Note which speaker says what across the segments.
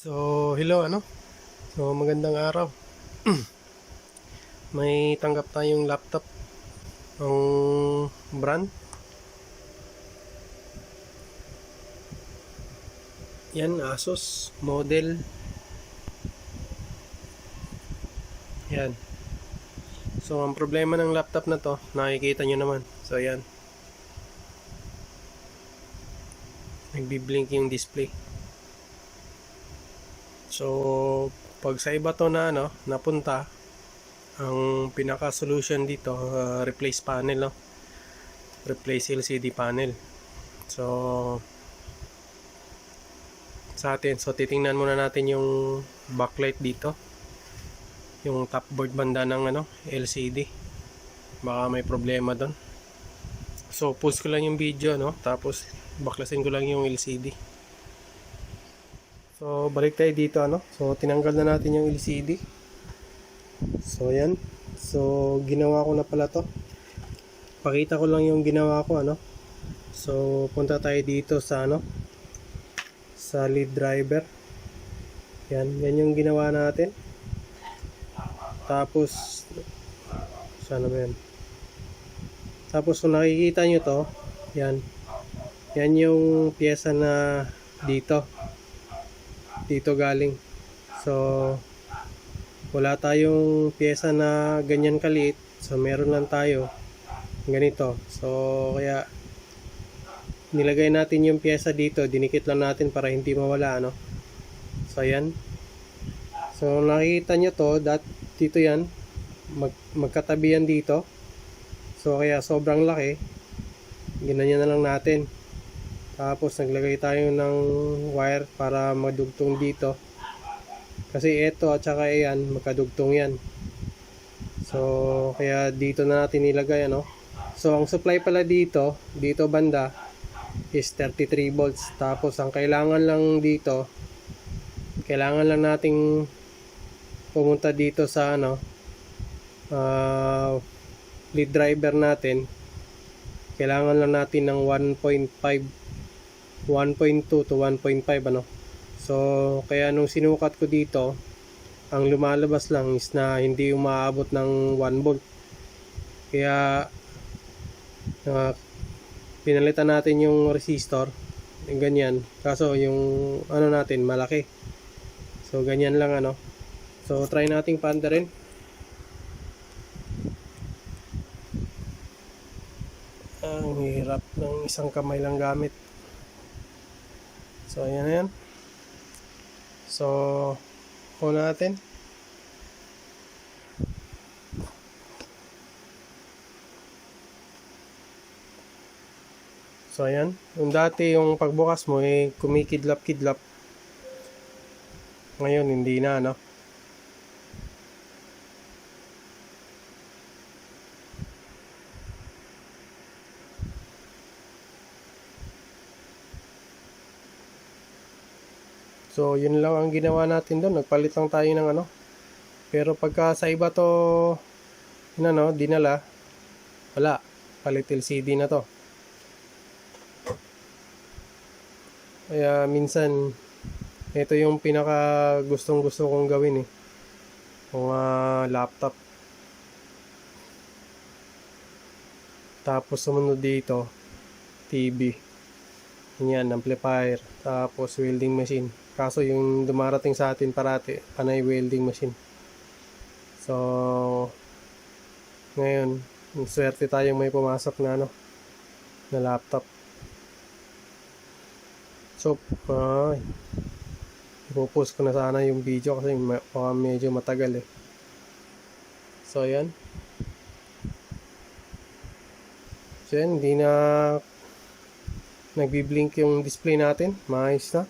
Speaker 1: So, hello So, magandang araw. May tanggap tayong laptop. Ang brand. Yan, Asus model. Yan. So, ang problema ng laptop na to, nakikita nyo naman. So, yan. Nagbi-blink yung display. So, pag sa iba to na napunta, ang pinaka-solution dito, replace panel, replace LCD panel. So, sa atin, titingnan muna natin yung backlight dito, yung top board banda ng LCD. Baka may problema doon. So, pause ko lang yung video, tapos baklasin ko lang yung LCD. So, balik tayo dito, So, tinanggal na natin yung LCD. So, yan. So, ginawa ko na pala to. Pakita ko lang yung ginawa ko, So, punta tayo dito sa sa lead driver. Yan yung ginawa natin. Tapos, sana ba yan? Tapos, kung nakikita nyo to, yan yung pyesa na dito galing. So, wala tayong pyesa na ganyan kaliit. So, meron lang tayo ganito. So, kaya nilagay natin yung pyesa dito, dinikit lang natin para hindi mawala, So, ayan. So, nakikita nyo to, dito yan, magkatabi yan dito. So, kaya sobrang laki. Ginanyan na lang natin. Tapos, naglagay tayo ng wire para madugtong dito. Kasi ito at saka yan, magkadugtong yan. So, kaya dito na natin nilagay, So, ang supply pala dito banda, is 33 volts. Tapos, ang kailangan lang dito, kailangan lang nating pumunta dito sa lead driver natin. Kailangan lang natin ng 1.2 to 1.5 So, kaya nung sinukat ko dito, ang lumalabas lang is na hindi umaabot ng 1 volt. Kaya pinalitan natin yung resistor, ganyan. Kaso yung natin malaki. So, ganyan lang So, try nating paandarin. Ang hirap ng isang kamay lang gamit. So, ayan na yan. So, una natin. So, ayan. Yung dati yung pagbukas mo, kumikidlap-kidlap. Ngayon, hindi na, So, yun lang ang ginawa natin doon. Nagpalit lang tayo ng Pero pagka sa iba to, dinala, wala. Palit LCD na to. Kaya minsan, ito yung pinaka gustong-gusto kong gawin kung laptop. Tapos sumunod dito, TV. Yan, amplifier. Tapos welding machine. Kaso yung dumarating sa atin parati, panay welding machine. So, ngayon, swerte tayong may pumasok na na laptop. So, ipopost ko na sana yung video kasi medyo matagal So, ayan. So, ayan, hindi na nagbi-blink yung display natin. Maayos na.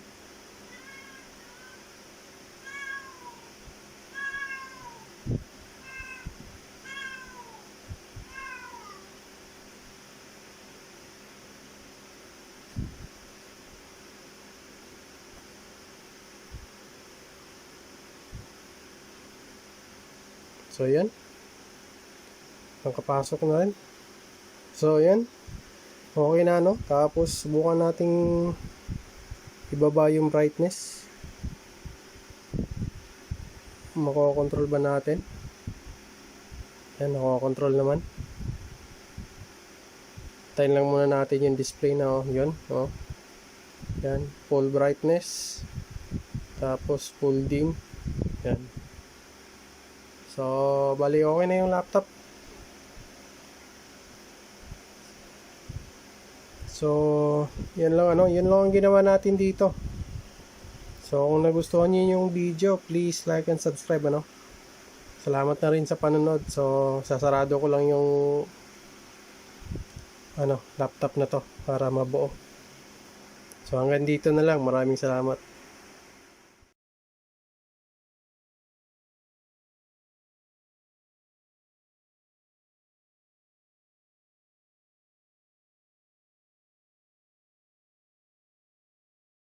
Speaker 1: So, yan. Nakapasok na rin. So, yan. Okay na, Tapos, subukan nating ibaba yung brightness. makokontrol ba natin? Yan, nakokontrol naman. Tayin lang muna natin yung display na, oh, yun, oh. Yan, full brightness. Tapos full dim. Yan. So, bali okay na yung laptop. So, yan lang ang ginawa natin dito. So, kung nagustuhan niyo yung video, please like and subscribe, Salamat na rin sa panonood. So, sasarado ko lang yung laptop na to para mabuo. So, hanggang dito na lang. Maraming salamat.